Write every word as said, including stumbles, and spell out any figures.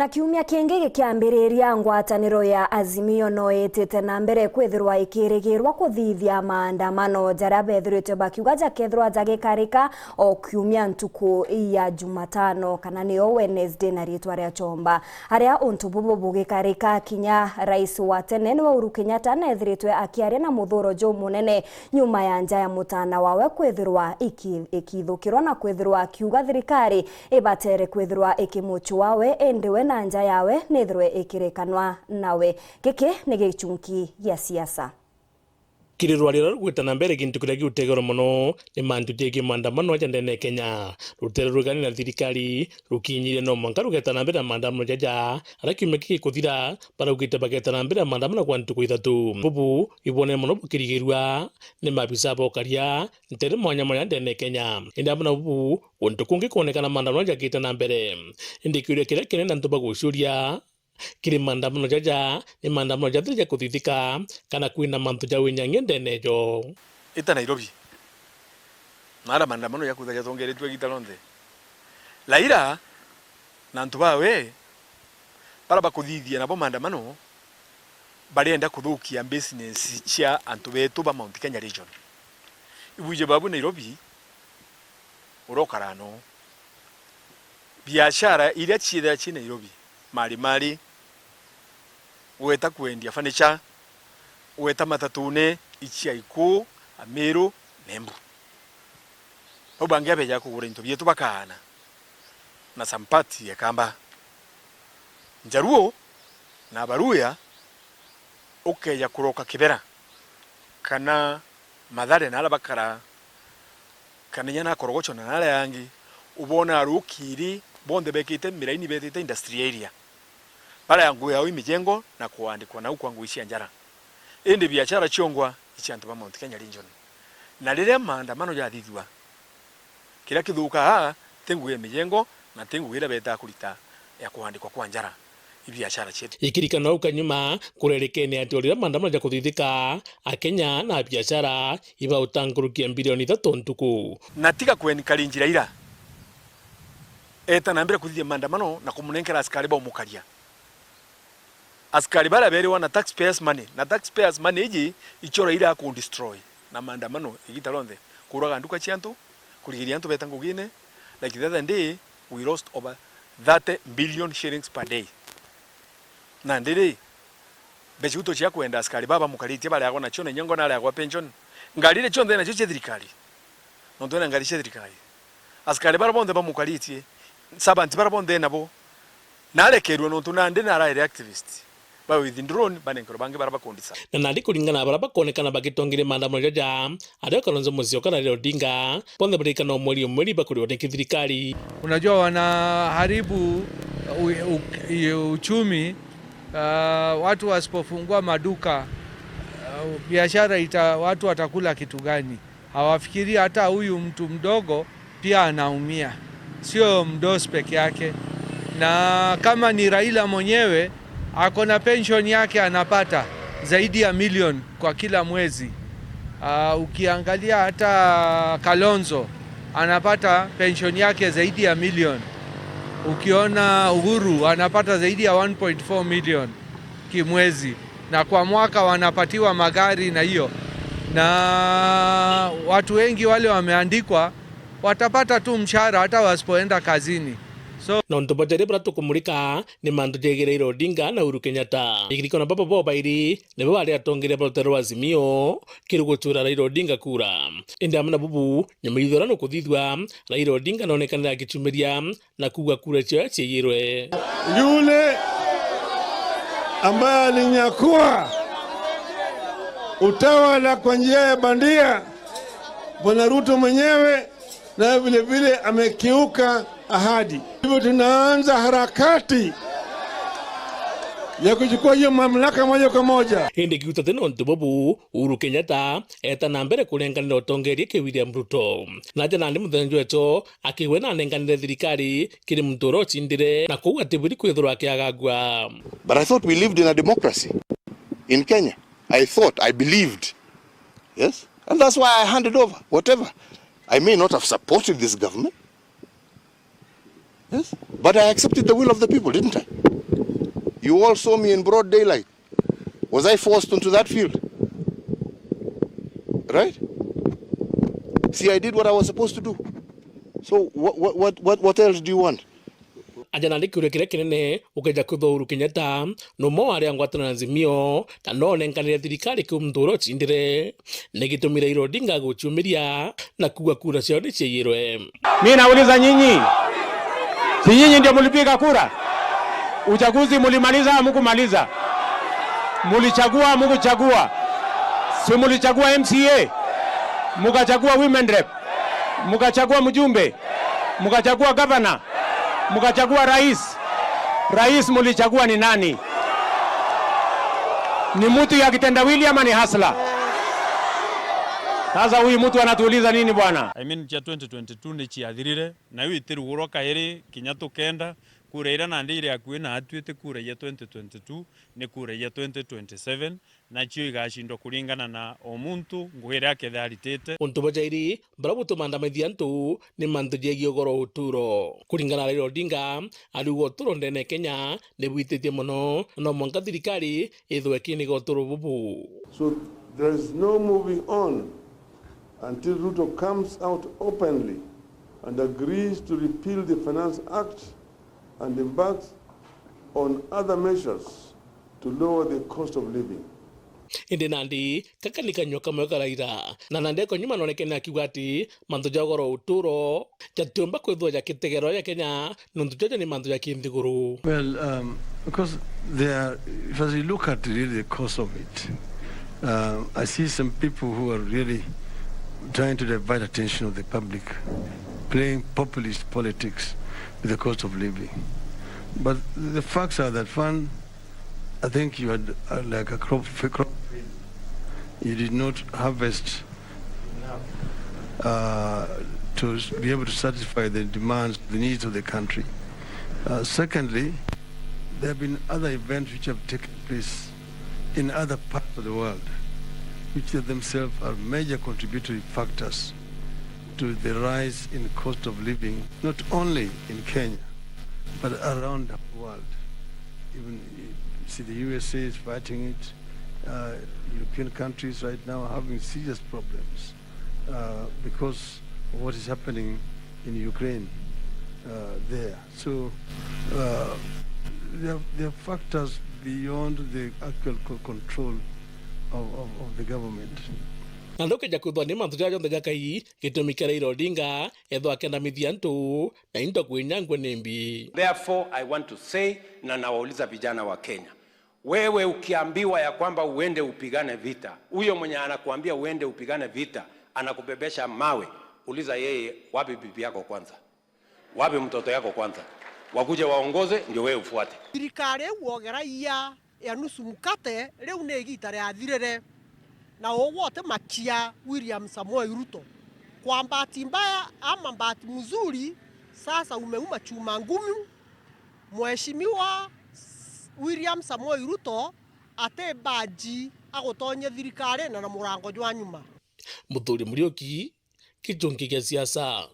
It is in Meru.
Na kiumia kingi gikiambiriria, ngwataniro ya Azimio no itite na mbere kwithirwa ikirigirwa kuthithia maandamano jaria bethiritwe bakiuga jakethirwa jagikarika o kiumia ntuku ya Jumatano, kana niyo Wednesday na ritwa ria chomba. Aria untu bubu bugikarika, kinya rais wa tene niwe Uhuru Kenyatta nethiritwe akiaria na muthuro jumunene nyuma ya nja ya mutana wawe kwithirwa iki-, ikithukirwa na kwithirwa akiuga thirikari ibatere kwithirwa ikimucua we, indi we na nja yawe nithirwe ikirikanwa nawe. Giki ni gichunki gia siasa. Kiri rwari ruria rugwita na mbere, gintu kiria giutegero mono ni mantu jegie maandamano aja ndene ya Kenya. Rutere rwigani na thirikari rukinyirie no mwanka rugeta na mbere na maandamano jaja, aria kiumia giki gikuthira, baraugite bageta na mbere na maandamano kwa ntuku ithatu. Bubu ibonere mono bukirigirua ni maabisa ba ukaria ntere mwanya mwanya ndene ya Kenya. Indi amwe na bubu, guntu kungi kwonekana maandamano jagite na mbere. Indi kiuria kiria kinene antu bagucuria kiri maandamano jaja, ni maandamano jathire ja kuthithika, kana kwina mantu ja winyangia ndene jo? Ita Nairobi, na ara maandamano jakwitha jatongeretue igita rionthe. Raila na antu bawe bara bakuthithia nabo maandamano, barenda kuthukia business cia antu betu ba Mount Kenya region. Ibwije babu Nairobi, urokara no. Biashara iria ciithira ci Nairobi, mari mari, weta kwendia furniture, weta matatune, icia iku, Amiru, Nembu. Bau bangi abeja kugura into bietu bakaana na some parts ya Kamba. Njaruo na Abaruya ukeja kuroka Kibera kana Mathare na aria bakara, kana inya na Korogocho na aria angi, ubona arukiri bonthe bekite miraini betite industry area. Baria ngugi yao i mijengo na kuandikwa nau kwa ngugi cia njara. Indi biashara ciongwa i cia antu ba Mount Kenya region. Na riria maandamano jathithua, kiria kithukaa ti ngugi ya mijengo na ti ngugi iria betaa kurita ya kuandikwa kwa njara, i biashara cietu. Ikirikanwa au kanyuma, kurerikene ati o riria maandamano jakuthithika, Akenya na biashara ibauta nkuruki ya mbilioni ithatu ntuku. Na tiga kwencourage Raila, eta na mbere kuthithia maandamano na kumunenkera askari baumukaria. Askari baria beeriwa na taxpayers money, na taxpayers money iji icio Raila akundestroy na maandamano igita rionthe, kuuraga nduka cia antu, kurigiria antu beeta ngugine. Like the other day, we lost over thirty billion shillings per day. Nandi ri, mbeca iu tucia kwenda askari baa bamukaritie bareagwa nacio, na inya ngo nareagwa pension. Ngari iria cionthe nacio cia thirikari, nontu ena ngari cia thirikari. Askari baria bonthe bamukaritie, servants baria bonthe enabo, narekerue nontu nandi naraere activist. Ba withdrawn, banenkerwe bangi baria bakundisa. Na nandi kuringana na baria bakonekana bagitongeria maandamano jaja, aria Kalonzo Musyoka na Raila Odinga, bonthe barikana o mweri o mweri bakuriwa ni kithirikari. Unajua wanaharibu u-, u-, uchumi, ah, watu wasipofungua maduka, ah, biashara ita-, watu watakula kitu gani? Hawafikiri hata huyu mtu mdogo pia anaumia, sio mdosi peke yake. Na kama ni Raila mwenyewe, ako na pension yake anapata zaidi ya milioni kwa kila mwezi. Ah, ukiangalia hata Kalonzo anapata pension yake zaidi ya milioni. Ukiona Uhuru anapata zaidi ya one point four million kimwezi, na kwa mwaka wanapatiwa magari na hiyo. Na watu wengi wale wameandikwa watapata tu mshahara hata wasipoenda kazini. So, nontu bwa jaria buria tukumurika ni mantu jegiire Raila Odinga na Uhuru Kenyatta. Ikirikana baba bo bairi nibo bari atongeria ba rutere rwa Azimio kiri gutura Raila Odinga kura. Indi amwe na bubu, nyuma ithura nukuthithua, Raila Odinga nonekanire agichumiria na kuuga kura ciawe ciiyirwe. Yule ambaye alinyakua utawala kwa njia ya bandia, Bwana Ruto mwenyewe naye vile vile amekiuka ahadi. Hivyo tunaanza harakati ya kuchukua hiyo mamlaka moja kwa moja. Indi kiuta tena untu bubu, Uhuru Kenyatta eeta na mbere kurenganira utongeria ki William Ruto. Naja nandi muthenya jwetu, akiuga nanenganire thirikari kiri muntu uria ucindire, na kou atibwiri kwithirwa akiagagua. But I thought we lived in a democracy in Kenya. I thought, I believed. Yes? And that's why I handed over whatever. I may not have supported this government. Yes? But I accepted the will of the people, didn't I? You all saw me in broad daylight. Was I forced onto that field? Right? See, I did what I was supposed to do. So what, what, what, what, what else do you want? Aja nandi kiuria kiria kinene ukeja kwithwa Uhuru Kenyatta numwe wari a ngwataniro ya Azimio, kana onenkanire thirikari kwi muntu uria ucindire, ni gitumi Raila Odinga aguciumiria na kuuga kura ciao ni ciaiyirwe. Mi nauliza nyinyi, si nyinyi ndio mlipiga kura? Uchaguzi mulimaliza, hamkumaliza? Mulichagua, hamkuchagua? Si mulichagua M C A, mukachagua women rep, mukachagua mjumbe, mukachagua gavana, mukachagua rais? Rais mulichagua ni nani? Ni mtu ya kitendawili ama ni hasla? Sasa huyu mtu anatuuliza nini bwana? I mean, cia twenty twenty-two ni ciathirire, na iu itirugurwa kairi kinya tukenda. Kura iria nandi iri akui na atuite kura ya twenty twenty-two ni kura ya twenty twenty-seven, nacio igacindwa kuringana na o muntu ngugi iria akethira aritite. Untu bwa jairi, baria butumandamithia antu ni mantu jegie ugoro wa uturo. Kuringana na Raila Odinga, ariuga uturo ndene ya Kenya ni bwititie mono, na no mwanka thirikari ithwe ikiniga uturo bubu. So there is no moving on until Ruto comes out openly and agrees to repeal the Finance Act and embarks on other measures to lower the cost of living. Indi nandi, gaka ni kanyua kamwe ka Raila, na nandi ko nyuma nonekene akiuga ati mantu ja ugoro wa uturo jatiumba kwithwa ja kitegero ja Kenya, nontu jaja ni mantu ja kinthiguru. Well, um, because they are, if as you look at really the cause of it, uh, I see some people who are really trying to divert attention of the public, playing populist politics with the cost of living. But the facts are that, one, I think you had, uh, like, a crop, f-, crop failure. You did not harvest enough, uh, to s-, be able to satisfy the demands, the needs of the country. Uh, secondly, there have been other events which have taken place in other parts of the world, which themselves are major contributory factors to the rise in cost of living, not only in Kenya, but around the world. Even, you see, the U S A is fighting it. Uh, European countries right now are having serious problems, uh, because of what is happening in Ukraine, uh, there. So, uh, there are, there are factors beyond the actual co-, control of, of, of the government. Na ndukeja kwithwa ni mantu jaja jonthe jakai gitumi kia Raila Odinga ethwa akendamithia antu na into kwinyangwe ni mbi. Therefore, I want to say, na nawauliza vijana wa Kenya, wewe ukiambiwa ya kwamba uende upigane vita, huyo mwenye anakuambia uende upigane vita, anakubebesha mawe, uliza yeye, "Wapi bibi yako kwanza? Wapi mtoto yako kwanza? Wakuje waongoze, ndio wewe ufuate." Thirikari iu wogeragia ya nusu mkate, riu ni igiita riathirire, na ugwe utimakia William Samoei Ruto. Kwa bahati mbaya ama bahati mzuri, sasa umeuma chuma ngumu, Mheshimiwa William Samoei Ruto ati baji agutonye thirikari na, na murango jwa nyuma. Muthuri Muriuki, Gichungi gia siasa.